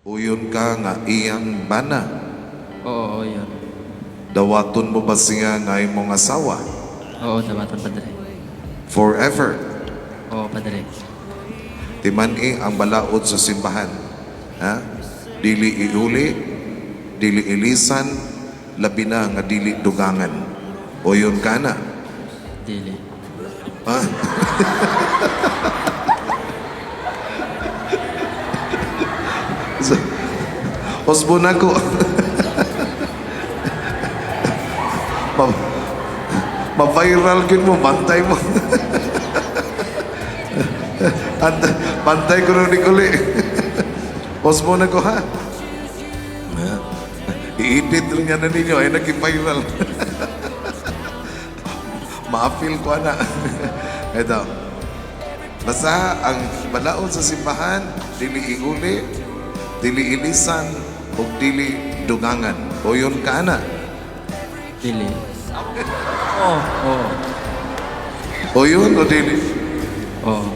Uyon ka nga iyang bana? Oo, yun. Dawaton mo ba siya nga imong asawa? Oo, dawaton, Padre. Forever? Oo, Padre. Timan-i ang balaod sa simbahan. Ha? Dili iuli, dili ilisan, labi na nga dili dugangan. Uyon ka na? Dili. Ha? So, Osbo na ko. Ma-viral gyud mo, bantay mo. Bantay ko ni Kuli. Osbo na ko, ha? Ha? I-edit rin nga na ninyo, ay nag-viral. Ma-feel ko na. Ito. Basta ang balaod sa simbahan, dili iuli, dili ilisan, ug dili dugangan. Uyon ka na? Dili. Oo. Oo. Uyon o dili? Oo.